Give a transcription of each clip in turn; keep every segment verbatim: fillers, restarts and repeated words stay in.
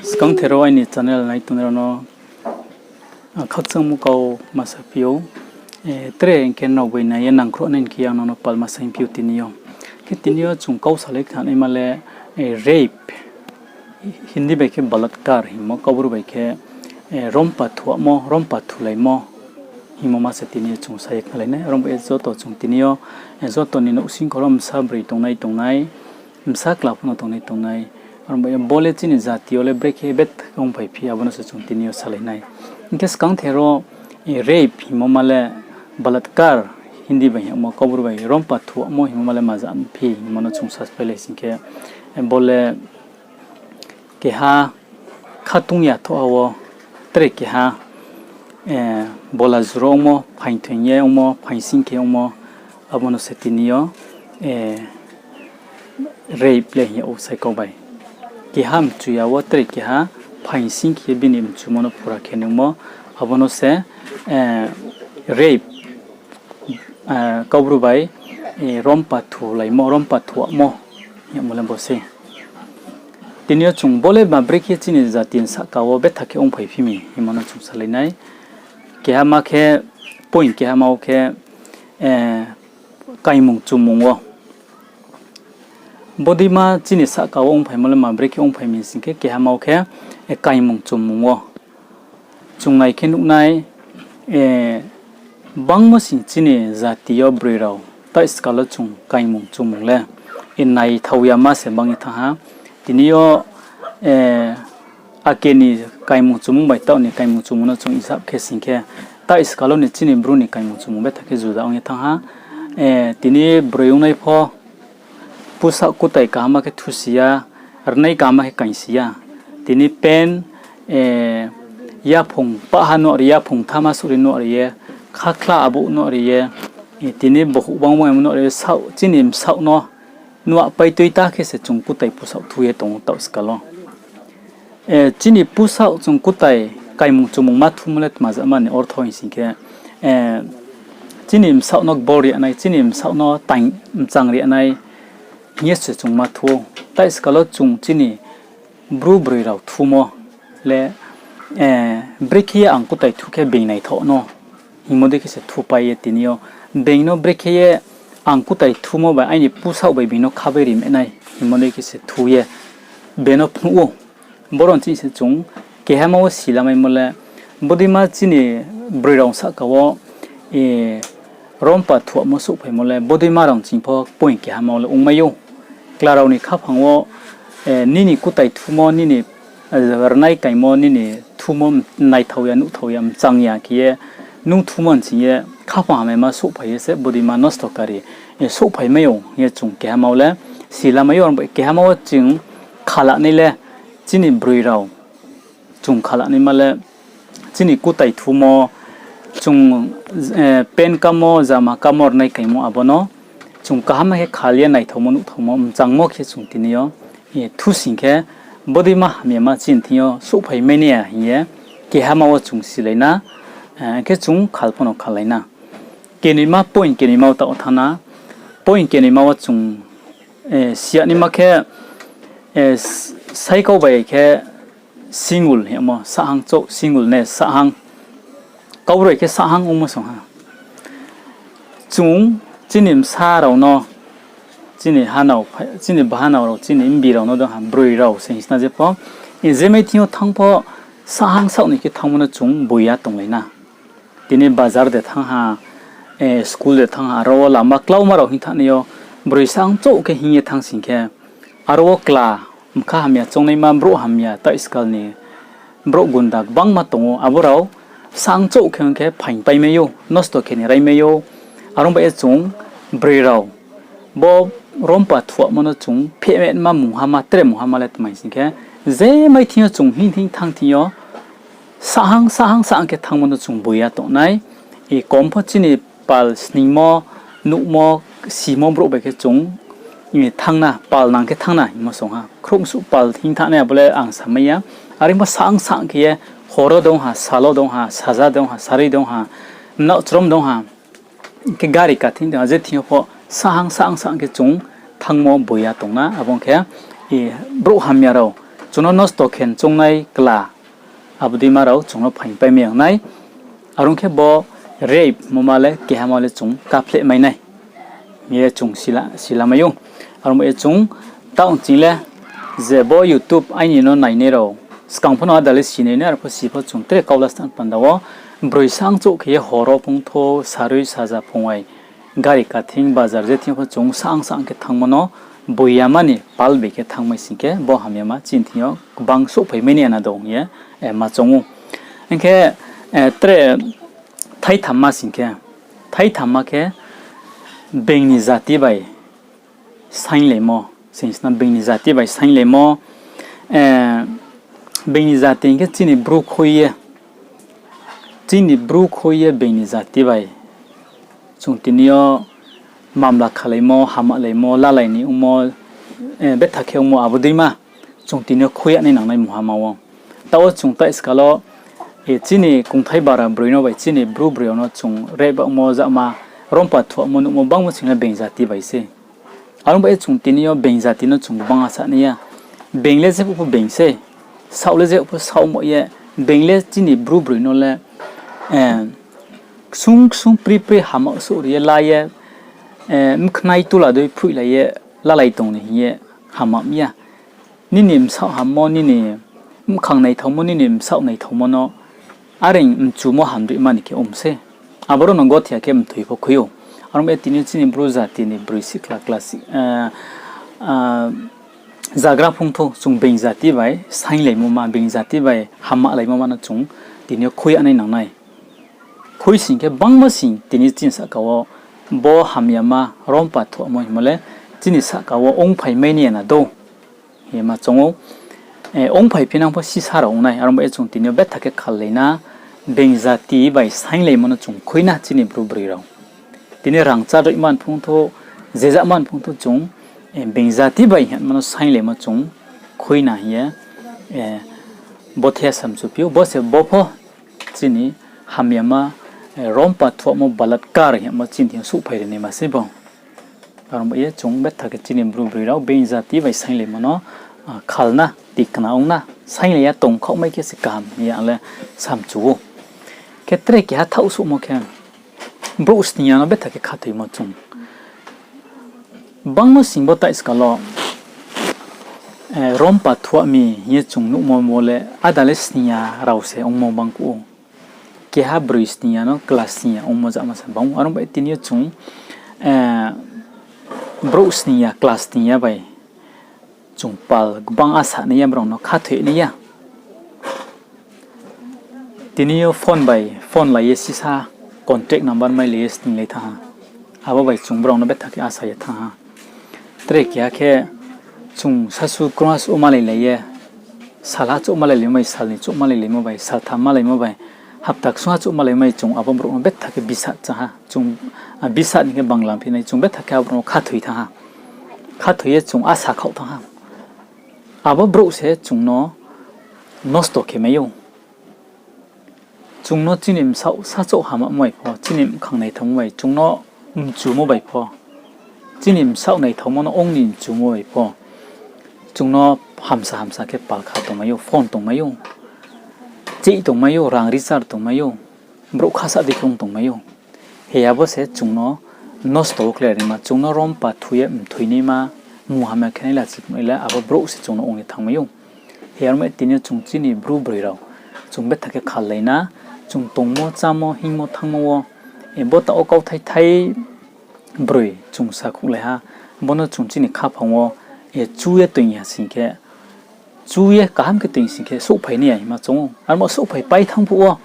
Skangther wo aini channel nai tongnai rao no, ah, khakchangmo kau ma saphi ou. Eh, tre hing khe nrao bai nai ye nangkhruh nai hing khe ang nono palma saingphi ou tini yo. Khe tini yo chung kau salai khna naima le, eh, rape, Hindi bai khe balatkar hingmo, Kaubru bai khe, eh, rompa thuamo, rompa thulaimo hingmo ma se tini yo chung sa ye khnalai nai. Aro bai ye joto chung tini yo, eh, joto ni nouhsingkho ro bsa broi tongnai tongnai, bsa kla pho no tongnai tongnai. Aro bai ye bo le chini jati yo le brekhe betha khe ongphai phi, abo no se chung tini yo salai nai. Hing khe skangther wo, eh, rape hingmo ma le balatkar, Hindi bai hingmo, Kaubru bai rompa thuamo hingmo ma le maja phi hingmo no chung sasphailai sing khe, eh, bo le keha khatung ya thoh ha wo, tre keha, eh, bola juro ongmo, phaing thoing ye ongmo, phaing sing khe ongmo, abo no se tini yo, eh, rape le hing yag ou sai kau bai. Keha mchu ya wo tre keha phaing sing khe ye bini mchumo no pura khe nungmo, abo no se, eh, rape, eh, Kaubru bai, eh, rompa thulaimo, rompa thuamo hingmo le bo sei. Tini yo chung bo le ma brekhe chini jati ni sahka wo betha khe ongphai phi mi hingmo no chung salai nai. Keha ma khe, point keha ma wo khe, eh, kaimung chumung wo. Bodeima chini sahka wo ongphaimo le ma brekhe ongphai mi sing khe, keha ma wo khe, eh, kaimung chumung wo. Chung nai khe nuh nai, eh, bangmo sing chini jati yo broi rao, taihskal wo chung kaimung chumung le, eh, naithao yama se bang ye thanng ha. Tini yo, eh, ake ni kaimung chumung bai taoh ni kaimung chumung no chung isap khe sing khe, taihskal wo ni chini Bru ni kaimung chumung betha khe juda ong ye thanng ha. Eh, tini broi ongnai pho, pusaoh kutai kaham khe thusi ya, rnai kaham khe kaingsi ya. Tini pen, eh, yaphung pahha no ri, yaphung thama suh ri no ri ye, khakhla abo no ri ye, eh, tini bohouh bang bang no ri ye, saoh, chini bsaoh no nuhpai tui ta khe se chung kutai pusaoh thu ye tong ou taoh skal wo. Eh, chini pusaoh chung kutai kaimung chumung ma thumo le tma jama ni ortho hing sing khe, eh, chini bsaoh no kbor ri nai, chini bsaoh no taing mchang ri nai hing ye se chung ma thu ou. Taihskal wo chung chini Bru broi rao thumo le, eh, brekhe ye ang kutai thu khe being naithaoh no hingmo dei khe se thupai ye tini yo. Being no brekhe ye ang kutai thumo bai aini pusaoh bai being no khabai ri mai nai hingmo dei khe se thu ye. Being no phnuh ou. Boro ni ching se chung kehama wo silamaimo le, bodeima chini broi rao sahka wo, eh, rompa thuamo souhphaimo le, bodeima rao ni ching pho point kehama wo le ongmai ou. Kla rao ni khaphang wo, eh, nini kutai thumo, nini, eh, rnai kaingmo, nini thumo naithao ya, nuhthao ya, mchang ya khe ye, nung thumo ni ching ye, khaphang hamaima souhphai ye se, bodeima nosto kari, eh, souhphaimai ou hing ye chung kehama wo le silamai ou, aro bai kehama wo chung khalanai le, chini broi rao, chung khalanaima le, chini kutai thumo, chung, eh, pen kamo, jama kamo, rnai kaingmo abo no, chung kaham khe khal ye naithaomo, nuhthaomo, mchangmo khe chung tini yo, eh, thu sing khe, bodeima hamyama chini thing yo souhphai mai nai ya hing ye, kehama wo chung silai na, eh, khe chung khal pho no khalai na. Kenoima point kenoima wo taoh wo thanng na, point kenoima wo chung, eh, siyanaima khe, eh, s-, sai kau bai khe single hingmo, sahang chouh, singleness, sahang. Kau bai khe sahang ongmo song ha. Chung chini bsa rao no, chini hanao, chini bahanao rao, chini mbi rao no dong ha, broi rao se hing sna je pho. Je mai thing yo thanng pho, sahang saoh ni khe thanngmo no chung boi ya tonglai na. Tini bazar de thanng ha, eh, school de thanng ha, aro wo lama klauma rao hing thanng nai yo, broi sahang chouh khe hing ye thanng sing khe, aro wo kla, mkha hamya choungnaima, brouh hamya, taihskal ni brouh gunda gbangma tong ou, abo rao sahang chouh khe ong khe phaingpaimai ou, nosto khe ni raimai ou, aro bai ye chung broi rao, bo rompa thuamo no chung phehmetma mungha ma, tre mungha ma le tma hing sing khe, je mai thing yo chung hing thing thanng thing yo, sahang, sahang, sahang khe thanngmo no chung boi ya tongnai. I kom pho chini pal sningmo, nuhmo, simo brouh bai khe chung, i, thanng na, pal nang khe thanng na hingmo song ha. Khrouhsuh pal hing thanng nai abo le ang samai ya. Are pho sahang, sahang khe ye, hor wo dong ha, sal wo dong ha, saja dong ha, sarui dong ha, mnaoh chrom dong ha. Khe gari kathing tong ha, je thing yo pho sahang, sahang, sahang khe chung thanngmo boi ya tong na, abo ong khe, i, brouh hamya rao, Chung no nosto khe choungnai kla, abo deima rao chung no phaingpai mai ya nai. Are ong khe bo rape mo ma le keha ma le chung kaphleh mai nai hing ye chung sila, sila mai ou. Are ong ba ye chung taoh ching le je bo YouTube aini no nainai rao, skang pho no ada le sinai nai, arpho si pho chung tre kau la stan panda wo, broi sang chouh khe ye hor wo phung thou, sarui saja phung ai, gari kathing, bazar je thing pho chung sang sang khe thanngmo no, boi yama ni pal bai khe thanngmai sing khe, bo hamyama chini thing yo gbang souhphai mai nai ya na dong hing ye, eh, ma choung ou. Hing khe, eh, tre thaithamma sing khe, thaithamma khe being ni jati bai sainglaimo, sing sna being ni jati bai sainglaimo, eh, being ni jati hing khe chini Bru khui ye, chini Bru khui ye being ni jati bai chung tini yo mamla khalaimo, hamalaimo, lalai ni ongmo, eh, betha khe ongmo abo deima chung tini yo khui ya nai nangnai mungha ma wo. Taoh wo chung taih skal wo, eh, chini kongthai bara broi no bai chini Bru broi rao no chung rape yagmo, zama, rompa thuamo nuhmo bangmo sing le being jati bai sei. Are ong ba ye chung tini yo being jati no chung gbang asa nai ya. Being le jephuh pho being sei, saoh le jephuh pho saoh mo ye, being le chini Bru broi no le, eh, ksung ksung pri pri hama souh ri ye la ye, eh, mkhnai tula dei phruihlai ye lalai tong ni hing ye hama mi ya. Nini bsaoh hammo, nini bkhang naithaomo, nini bsaoh naithaomo no are mchumo hamrima ni khe ong sei. Aboro no gothia khe mthoi pho khui ou. Are ong ba ye tini yo chini Bru jati ni broi sikhla kla si, eh, ah, zagra phung thou chung being jati bai sainglaimo ma, being jati bai hamalaimo ma no chung tini yo khui ya nai nangnai. Khui sing khe bangma sing tini chini sahka wo bo hamyama rompa thuamo hingmo le chini sahka wo ongphai mai nai ya na dou hing ye ma choung ou. Eh, ongphai phinang pho sisa rao ong nai, are ong ba ye chung tini yo betha khe khallai na, being jati bai sainglaimo no chung khui na chini Bru broi rao. Tini rang chádroihma ni phung thou, jejama ni phung thou chung, eh, being jati bai hingmo no sainglaimo chung khui na hing ye, eh, bo the samchuphi ou, bo se bo pho chini hamyama, eh, rompa thuamo balatkar hingmo chini thing yo souhphai ri naima sei bo. Are ong ba ye chung betha khe chini Bru broi rao being jati bai sainglaimo no, ah, khal na, tikna ong na, sainglai ya tong khaoh mai khe se kaham hing ye ang le samchu ou. Khe tre keha thaoh souhmo khe, brouh sning ya no betha khe khathoimo chung. Bangma sing bo taih skal wo, eh, rompa thuah mi hing ye chung nuhmo mo le ada le sning ya rao se ongmo bang kuh ou. Keha broi sning ya no kla sning ya ongmo zama se bang ou. Are ong ba ye tini yo chung, eh, brouh sning ya, kla sning ya bai chung pal gbang asa nai ya, brao no khathoi nai ya. Tini yo phone bai phone lai ye sisa contact number mailai ye sninglai thanng ha. Abo bai chung brao no betha khe asa ye thanng ha. Tre keha khe chung sasu krungha suh malailai ye, salha chouh malailai bai, sal ni chouh malailaimo bai, saltham malaimo bai, hapta ksungha chouh malaimo bai chung abo brouh no betha khe bisat chá ha. Chung, ah, bisat ni khe banglam phi nai, chung betha khe abo brouh no khathoi thanng ha. Khathoi ye chung asa khaoh thanng ha. Abo brouh se chung no nosto khe mai ou. Chung no chini bsaoh sachouh hamamo bai pho, chini bkhang naithaomo bai, chung no mchumo bai pho, chini bsaoh naithaomo no ong ni mchumo bai pho, chung no hamsa hamsa khe pal kha tongmai ou, phone tongmai ou, cheih tongmai ou, rang richar tongmai ou, brouh khasa dei khe ong tongmai ou. He abo se chung no nosto wo khlai rima, chung no rompa thu ye mthoi naima, mungha ma khe nai la chiknai la, abo brouh se chung no ong ye thanngmai ou. He aro ma tini yo chung chini Bru broi rao, chung betha khe khallai na, chung tongmo, chámo, hingmo, thanngmo wo, e, bo taoh wo kauthai thai broi chung sakhouhlai ha, bo no chung chini khaphang wo, e, chu ye toing ya sing khe, chu ye kaham khe toing sing khe souhphai nai ya hima choung ou. Aro ma souhphai pai thanng phuh wo,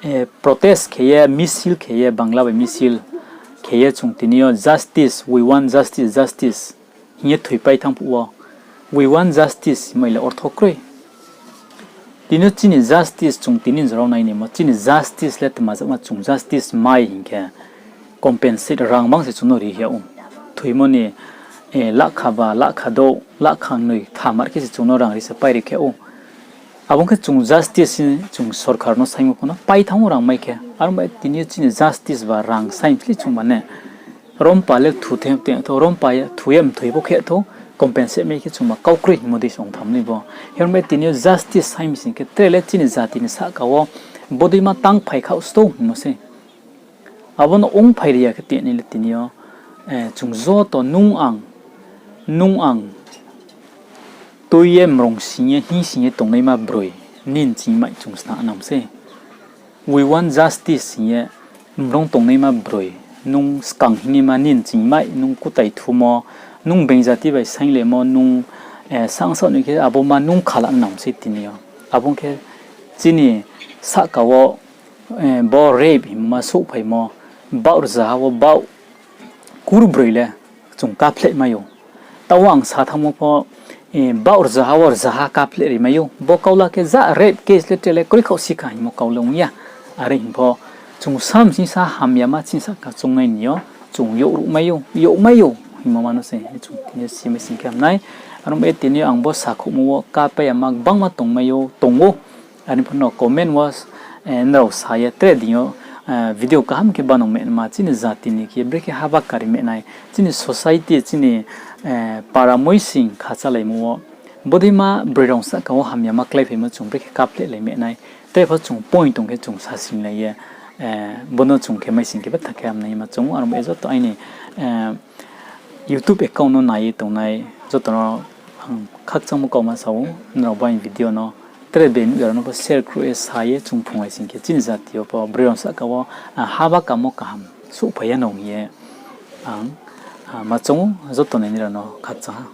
e, protest khe ye, misil khe ye, Bangla bai misil khe ye chung tini yo justice, we want justice, justice hing ye thoipai thanng phuh wo, we want justice himai le ortho kroi. Tini yo chini justice chung tini jora wo nai naimo, chini justice le tma jakma chung justice mai hing khe, compensate rang bang se chung no ri ya ou. Thoimo ni, e, lakha ba, lakha douh, lakha noi, thamar khe se chung no rang ri se pai ri khe ou. Abo ong khe chung justice chung sorkar no saingmo pho no pai thanng ou rang mai khe. Aro bai tini yo chini justice ba rang saing phli chung mane. Rompa le thu the, the, thu rompa ye, thu ye mthoi pho khe thou, compensate mai khe chungba kau kroi hingmo dei se ong tham nai bo. Hermai tini yo justice sai mi sing khe tre le chini jati ni sahka wo bodeima tang phai khaoh stou hingmo sei. Abo no ongphai ri ya khe tinai le tini yo, chung joto nung ang, nung ang tui ye mrong sing ye hing sing ye tongnaima broi nini chingmai chung sna nang sei. We want justice hing ye mrong tongnaima broi, nung skang hingnaima nini chingmai, nung kutai thumo, nung being jati bai sainglemo, nung, sangsao ni khe abo ma nung khala nang sei tini yo. Abo ong khe chini sahka wo, bo rape hingmo ma souhphaimo, baoh rzaha wo baoh kurbroi le chung kaphleh mai ou. Taoh wo ang sa thanngmo pho, baoh rzaha wo rzaha kaphleh ri mai ou. Bo kaula khe ja rape case le tre le kroi khaoh si kha hingmo kau le ong ya. Are hing pho chung sam sing sa hamyama chini sahka choungnai ni yo chung youh ruh mai ou, youh mai ou hingmo ma no se chung tini yo simai sing khe ham nai. Aro bai ye tini yo ang bo sakhouhmo wo kapai yama gbangma tongmai ou, tong ou. Are pho no comment wo, nrao sa ye tre deing yo, video kaham khe bano mehnma chini jati ni khe brekhe haba kari mehnai, chini society, chini, para moising khachalaimo wo bodeima broi rao sahka wo hamyama kláiphaimo chung brekhe kaphleh lai mehnai. Tre pho chung point tong khe chung sasinglai ye, bo no chung khe maising khe betha khe hamnaima chung ou. Aro bai ye joto aini YouTube account no nai ye tongnai joto no ang khakchangmo kauma sa ou, nrao bo aini video no tre bini jora no pho share khruh ye sa ye chung phrunglai sing khe chini jati yo pho broi rao sahka wo, haba kamo kaham souhphai ya no hing ye ang, ma choung ou, joto nai nrao no khakchang ha.